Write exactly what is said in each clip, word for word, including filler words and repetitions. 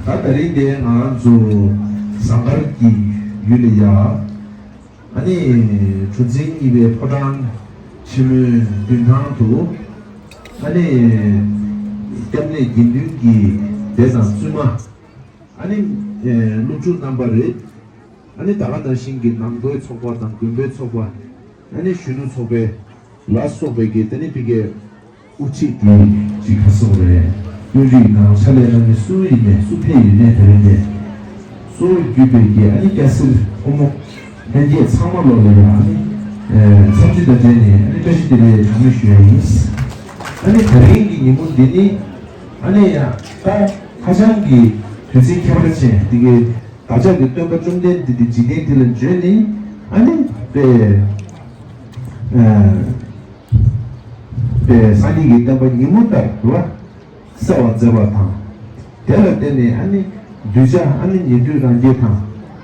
ད་དེ་རིང་འདི་ང་རང་ཚོ་ཟངས་དཀར་གྱི་ཡུལ་ལ་ཡ། ཨ་ནི་གྲུ་གཟིངས་གཉིས་པའི་ཕོ་བྲང་ཆེན་མོའི་མདུན་ཐང་དུ། ཨ་ནི་སྐྱབས་གནས་དགེ་འདུན་གྱི་སྡེ་དང་བཙུན་མ། ཨ་ནི་སློབ་ཕྲུག་རྣམ་པ་རེད། ཨ་ནི་ད་ག་ནང་བཞིན་གྱི་ནང་པའི་ཚོགས་པ་དང་དགོན་པའི་ཚོགས་པ། ཨ་ནི་གཞོན་ནུ་ཚོགས་པའི་ལ་སོགས་པའི་གི་ད་ནི་ཕ་གིའི་དབུ་ཁྲིད་དེ་ཅིག་ཁ་སོགས་རེད། དཔོན་རིགས་ནང་ཕྱག་ལས་གནང་མི་སུ་ཡིན་ནས་སུ་ཕེབས་ཡོད་ནས་དེ་རིང་ནས་གཙོ་བོ་གྱུར་པའི་གི་ཨ་ནི་སྐྱ་སེར་ཕོ་མོ་ལྷན་རྒྱས་ཚང་མ་ལོ་ལ་ཡང་ཨ་ནི་འཚམས་འདྲི་དང་འབྲེལ་ནས་ཨ་ནི་བཀྲ་ཤིས་བདེ་ལེགས་གྲངས་མེད་ཞུ་ཡ་ཡིན། ཨ་ནི་དེ་རིང་གི་ཉིན་མོ་འདི་ནི་ཨ་ནི་ཡང་ད་ཧ་ཅང་གི་དུས་ཚིགས་ཁྱད་པར་ཅན་འདི་གའི་བདག་ཅག་གི་སྟོན་པ་བཅོམ་ལྡན་འདས་འདི་འཇིག་རྟེན་འདི་ལ་བྱོན་ནས་ཨ་ནི་པའི་པའི་སངས་རྒྱས་ཀྱི་བསྟན་པ་ཉིན་མོ་ལྟར་རུ་བ་གསལ་བར་མཛད་པ་དང་། དེ་ལ་བརྟེན་ནས་ཨ་ནི་གདུལ་བྱ་ཨ་ནི་ཉན་ཐོས་རང་རྒྱལ་དང་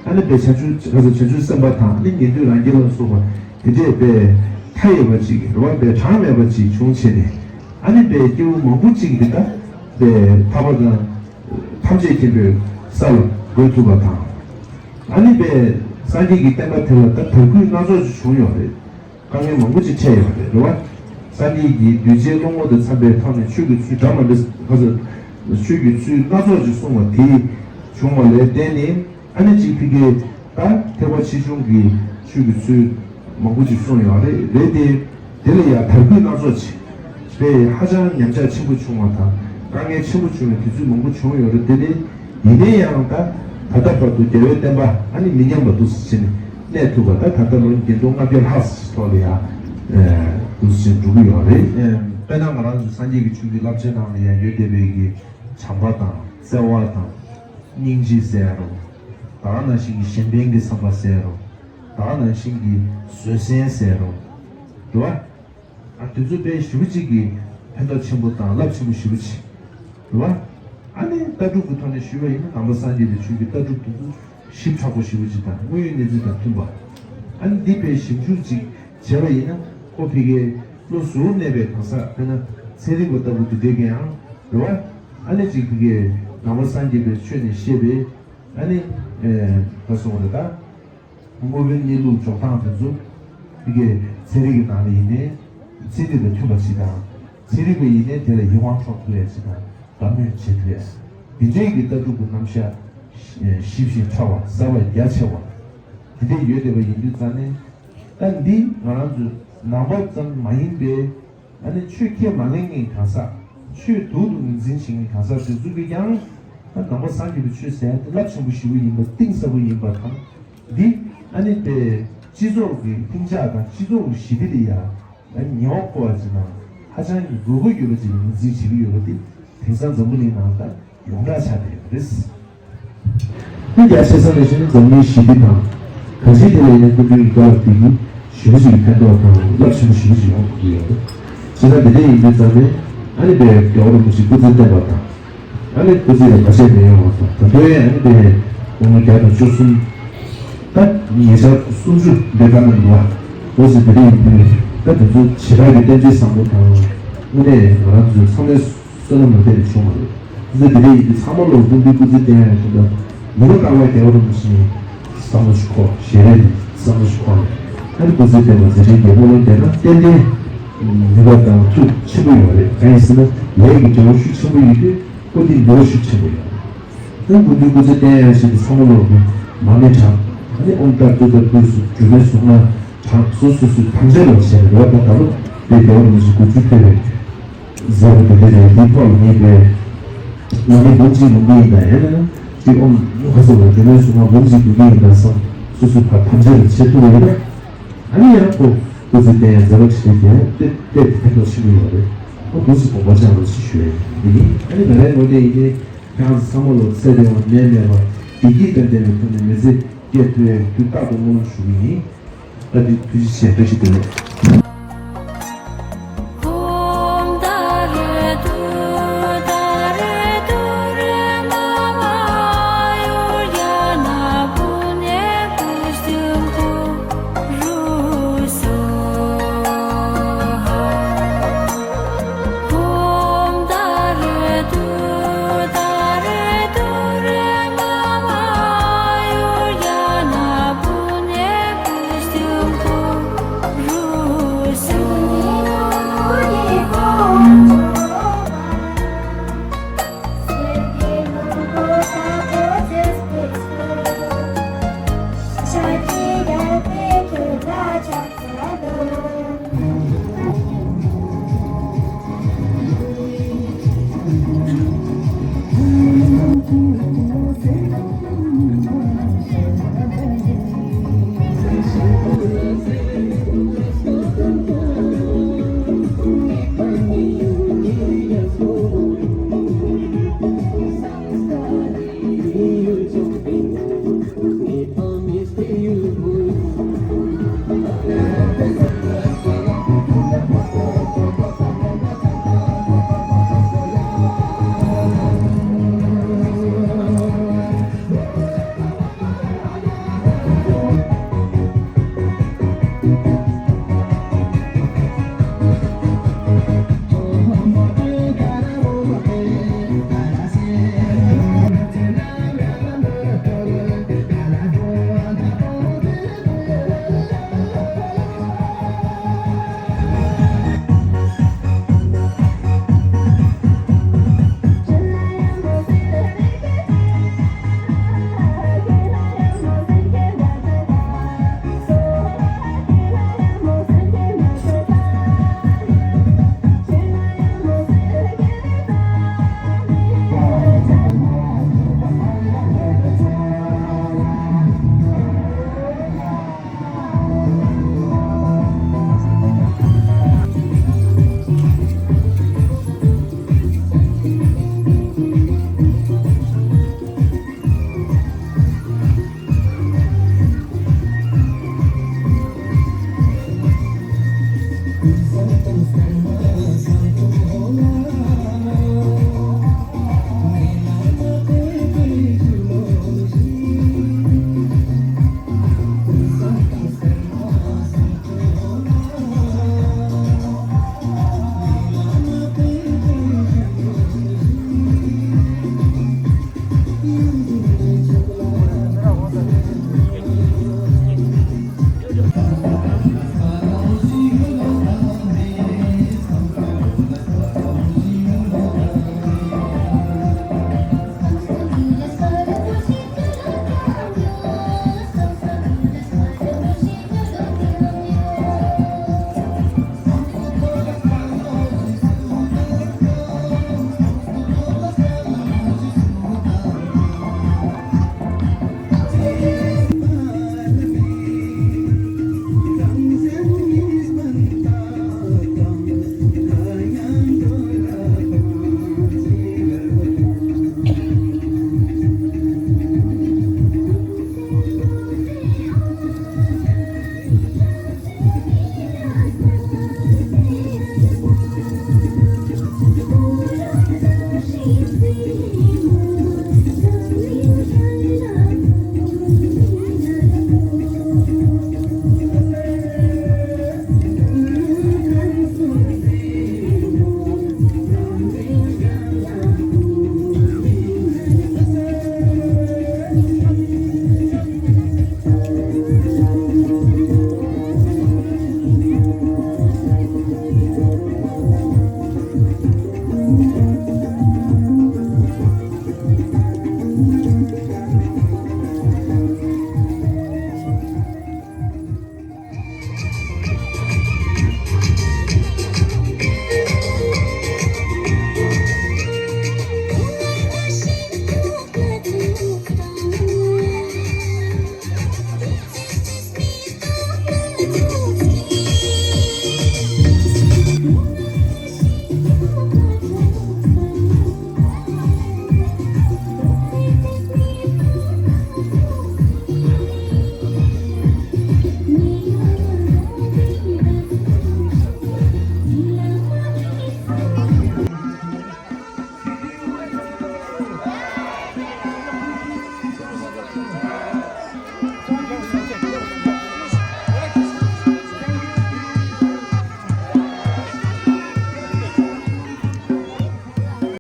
ཨ་ནི་པའི་བྱང་ཆུབ་བྱང་ཆུབ་སེམས་དཔའ་དང་ཨ་ནི་ཉན་ཐོས་རང་རྒྱལ་ལ་སོགས་པ་དེ་འདྲས་པའི་མཐའ་ཡས་པ་ཅིག་རུ་བ་པའི་གྲངས་མེད་པ་ཅིག་བྱུང་བྱས་ནས་ཨ་ནི་པའི་སྐྱེ་བོ་མང་པོ་ཅིག་གིས་ད་པའི་ཐར་པ་དང་། ཐམས་ཅད་མཁྱེན་པའི་ས་ལ་འགོད་ཐུབ་པ་དང་། ཨ་ནི་པའི་སངས་རྒྱས་ཀྱི་བསྟན་པ་དེ་ལ་ད་དར་རྒུད་སྣ་ཚོགས་ཅིག་བྱུང་ཡོད་རེད། དཀའ་ངལ་མང་པོ་ཅིག་འཕྲད་ཡོད་རེད་རེད་བ། སངས་རྒྱས་ཀྱིས་གདུལ་བྱའི་བློ་ངོ་དང་འཚམ་པའི་ཐོག་ནས་ཆོས་ཀྱི་ཚུལ་འདྲ་མི་འདྲ་ཁ་ཚ། ཆོས་ཀྱི་ཚུལ་སྣ་ཚོགས་ཅིག་གསུངས་པ་དེ་བྱུང་བ་ལས་བརྟེན་ནས་ཨ་ནི་ཅིག་ཕ་གིའི་ད་ཐེག་པ་ཆེ་ཆུང་གི་ཆོས་ཀྱི་ཚུལ་མང་པོ་ཅིག་གསུངས་ཡོད་རེད་རེད་དེ། དེ་ལ་ཡང་དར་རྒུད་སྣ་ཚོགས་ཅིག་པས་ཧ་ཅང་ཉམས་ཆག་ཆེན་པོ་བྱུང་བ་དང་དཀའ་ངལ་ཆེན་པོ་བྱུང་བའི་དུས་ཚོད་མང་པོ་བྱུང་ཡོད་རེད་དེ་ནི། ཡིན་ནའི་ཡང་ད་ད་ལྟ་བར་དུ་རྒྱལ་བའི་བསྟན་པ་ཨ་ནི་མི་ཉམས་པ་འདུག་སེ་བྱས་ནས་གནས་ཐུབ་པ་ད་ད་ལྟ་ལོ་བརྒྱད་སྟོང་ལྔ་བརྒྱ་ལྷག་ཙམ་ཐོག་ལ་ཡང་འདུག་སེ་བྱས་འགྲོ་གི་ཡོད་རེད། དཔེར་ན་ང་རང་ཚོ་སངས་རྒྱས་ཀྱི་ཆོས་ཀྱི་བསླབ་བྱའི་ནང་ལ་ཡང་ཡོད་བསྡད་པའི་གི་བྱམས་པ་དང་བརྩེ་བ་དང་སྙིང་རྗེ་ཟེར་རོ། ད་ག་ནང་བཞིན་གྱི་གཞན་ཕན་གྱི་བསམ་པ་ཟེར་རོ། ད་ག་ནང་བཞིན་གྱི་བཟོད་བསྲན་ཟེར་རོ། རེད་བ། ཨ་དེ་ཚོ་དཔེ་ཞེ་པོ་ཅིག་གི་ཕན་ཐོགས་ཆེན་པོ་དང་རླབས་ཆེན་པོ་ཞེ་པོ་ཅིག་རེད་བ། ཨ་ནི་ལྟ་གྲུབ་ཀྱི་ཐོག་ནས་ཞུས་པ་ཡིན་ན་ནང་པ་སངས་རྒྱས་པའི་ཆོས་ཀྱི་ལྟ་གྲུབ་དེ་ཚོ་ཞིབ་ཕྲ་པོ་ཞེ་པོ་ཅིག་དང་དངོས་ཡོད་གནས་ཚུལ་དང་མཐུན་པ། ཨ་ནི་འདི་དཔེ་ཞིབ་འཇུག་ཅིག་བྱས་པ་ཡིན་ན་ཁོ་ཕ་གིའི་བློ་གཟུར་གནས་པའི་གང་ཟག་དཔེར་ན་ཚན་རིག་པ་ལྟ་བུ་དེ་འདྲས་ཀྱི་ཡང་རེད་བ། ཨ་ནི་ཅིག་ཕ་གིའི་ནང་པ་སངས་རྒྱས་པའི་ཆོས་ནས་བཤད་པའི་ཨ་ནི་ད་གསུངས་པ་རེད་ད། དངོས་པོའི་གནས་ལུགས་འཇོག་སྟངས་དེ་ཚོ་དེ་གའི་ཚན་རིག་གི་ནང་ལ་ཡིན་ནའི་ཚན་རིག་དང་མཐུན་པ་ཞིག་དང་། ཚན་རིག་པ་ཡིན་ནའི་དེ་ལ་ཡིད་དབང་འཕྲོག་ཐུབ་ཡ་ཞིག་དང་དགའ་མོས་བྱེད་ཐུབ་ཡ། དེ་འདྲའི་གི་ལྟ་གྲུབ་ཀྱི་རྣམ་གཞག་ཞིབ་ཞིང་ཕྲ་བ་གསར་བ་རྒྱ་ཆེ་བ་དེ་འདྲ་ཡོད་བསྡད་པ་ཡིན་དུས་ཙང་ནས། ད་འདི་ང་རང་ཚོ་ནང་པ་ཙམ་མ་ཡིན་པའི། ཨ་ནི་ཆོས་ཁས་མ་ལེན་མཁན་གང་ཟག་ཆོས་སྡུག་ཏུ་ངོས་འཛིན་བྱེད་མཁན་གང་ཟག་དེ་ཚོ་གིས་ཀྱང་ད་ནང་པ་སངས་རྒྱས་པའི་ཆོས་ཟེར་ཡ་དེ་རླབས་ཆེན་པོ་ཞེ་པོ་ཡིན་པ་གཏིང་ཟབ་པོ་ཡིན་པ་དང་། འདི་ཨ་ནི་དཔེ་སྤྱི་ཚོགས་ཀྱི་ལྷིང་འཇགས་དང་སྤྱི་ཚོགས་ཀྱི་ཞི་བདེ་ལ་ཡ་ཨ་ནི་ཉེ་བ་མཁོ་བ་ཅིག་དང་ཧ་ཅང་གི་དགོས་མཁོ་ཡོད་པ་ཅིག་ངོས་འཛིན་བྱེད་ཀྱི་ཡོད་པ་དེ་དེང་སང་འཛམ་བུ་གླིང་ནང་ད་ཡོངས་གྲགས་ཆགས་བསྡད་ཡོད་པ་རེད། ཁོས་རྒྱ་ཆེ་ས་ནས་བཤད་ན་འཛམ་གླིང་ཞི་བདེ་དང་། གང་ཅིའི་ཐད་ལ་ཡིན་ན་སྐུ་མདུན་གྱི་བཀའ་སློབ་དེ་གིས་ཞེ་པོ་ཅིག་གི་ཕན་ཐོགས་དང་རླབས་ཆེན་པོ་ཞེ་པོ་ཅིག་ཡོང་དགོས་ཀྱི་ཡོད་རེད། བྱས་ཙང་དེ་འདྲ་ཡིན་དུས་ཙང་ནས་ཨ་ནི་དཔེ་རྒྱལ་བ་རིན་པོ་ཆེ་སྐུ་ཚེ་བརྟན་པ་དང་། ཨ་ནི་སྐུ་ཚེ་ལ་བར་ཆད་མི་ཡོང་བ་དང་ད་དུང་ཨ་ནི་དཔེ་དགུང་ལོ་བརྒྱ་དང་བཅུ་གསུམ། ད་ཉེ་ཆར་སུམ་ཅུ་འདས་པ་ན་འདུག་བ། འོ་ཟེར་དེ་འདྲ་ཡིན་དུས་ད་དེ་ཚོ་བྱེ་བྲག་གི་རྟེན་འབྲེལ་བཟང་པོ་དང་། དངོས་གནས་ང་རང་ཚོའི་ཚང་མའི་བསོད་ནམས་ལ་བརྟེན་ནས་བྱུང་བ་རེད། སྐུ་ཚེ་འདི་འདྲ་ཡིན་དུས་ཚང་མ་ལོ་སྐུ་མདུན་སྐུ་ཚེ་བརྟན་ཡག་གི་ད་མི་རོ་ཀ་བ་རྒྱལ་བ་རིན་པོ་ཆེའི་བསམ་བློ་ཞིག་འཁོར། ཞལ་རས་འདི་བསམ་བློ་ཞིག་འཁོར་ནས། ཨ་ནི་སྐུ་ཚེ་བརྟན་པ་མཛད་འཕྲིན་རྒྱས་པོ་ལ་བསྡད་ན་ཏན་ཏན་ནུས་པ་དང་མཐུ་ཆེན་པོ་ཡོད་རེད། གང་ཡིན་ཟེར་ན་ལས་ཀྱི་འབྲས་བུ་ཤུགས་ཆེན་པོ་ཡོད་དུས་སྐུ་འདི་ནུས་པ་ཤུགས་ཆེན་པོ་ཡོད་རེད། ཨ་ནི་སྐུ་མདུན་སྐུ་ཚེ་བརྟན་ཡག་ཞིག་གི་བསམ་བློ་ལོག་གི་མར་མེ་དྲངས། ཨ་ནི་ཨོཾ་ཏཱ་ཏུཏྟཱ་ཏུ་སོགས་སྒྱུ་མའི་གཟུངས་སྔགས་དྲངས། སོ་སོ་སོའི་དམ་བཅའ་ལ་བྱས་ནས་རེད་བ། ད་ད་ལོ་དེ་རྒྱལ་བ་རིན་པོ་ཆེ་དགུ་བཅུ་ཐེ་བའི་མཛད་པ་དེ་འདྲ་རེད། འདིའི་ཐོག་ལ་ངེས་པའི་མར་མེ་འབུམ་གཅིག་ལོངས་ཀྱི་ཡིན་ད། ཡང་ན་ཅིག་ཨོཾ་ཧ་སོགས་པ་སྒྱུ་མའི་གཟུངས་སྔགས་འབུམ་གཅིག་འབུལ་གྱི་ཡིན་ད་བསམ། སོ་སོའི་ཕར་དམ་བཅའ་ལ་བྱེད་ཐུབ་པ་ཡིན་ན། ཨ་ནི་ཡང་ཁོ་སྐུ་ཚེ་བརྟན་ཡག་མཛད་པ་ཁྲིད་དེ་དེ་དེ་ཕན་ཐོགས་ཆེན་པོ་ཡོད་རེད། ཁོ་འདུག་སེ་དགོངས་པ་བཅངས་རོགས་ཞེས་ཞུ་ཡ་ཡིན། དེ་ཡིན། ཨ་ནི་ང་རའི་ངོས་ནས་ཡིན་ནའི་ཁྱེད་རང་ཚོ་ཚང་མ་ལོ་ཚེ་རིང་བ་ནད་མེད་པ་བདེ་སྐྱིད་དང་ལྡན་པའི་ཐོག་ནས་མི་ཚེ་སྐྱེལ་ཐུབ་ཡག་གི་དུས་རྟག་ཏུ་སྨོན་ལམ་ཞུ་གི་ཡིན། ཨ་ཏི་ཐུགས་རྗེ་ཆེ། བཀྲ་ཤིས་བདེ་ལེགས།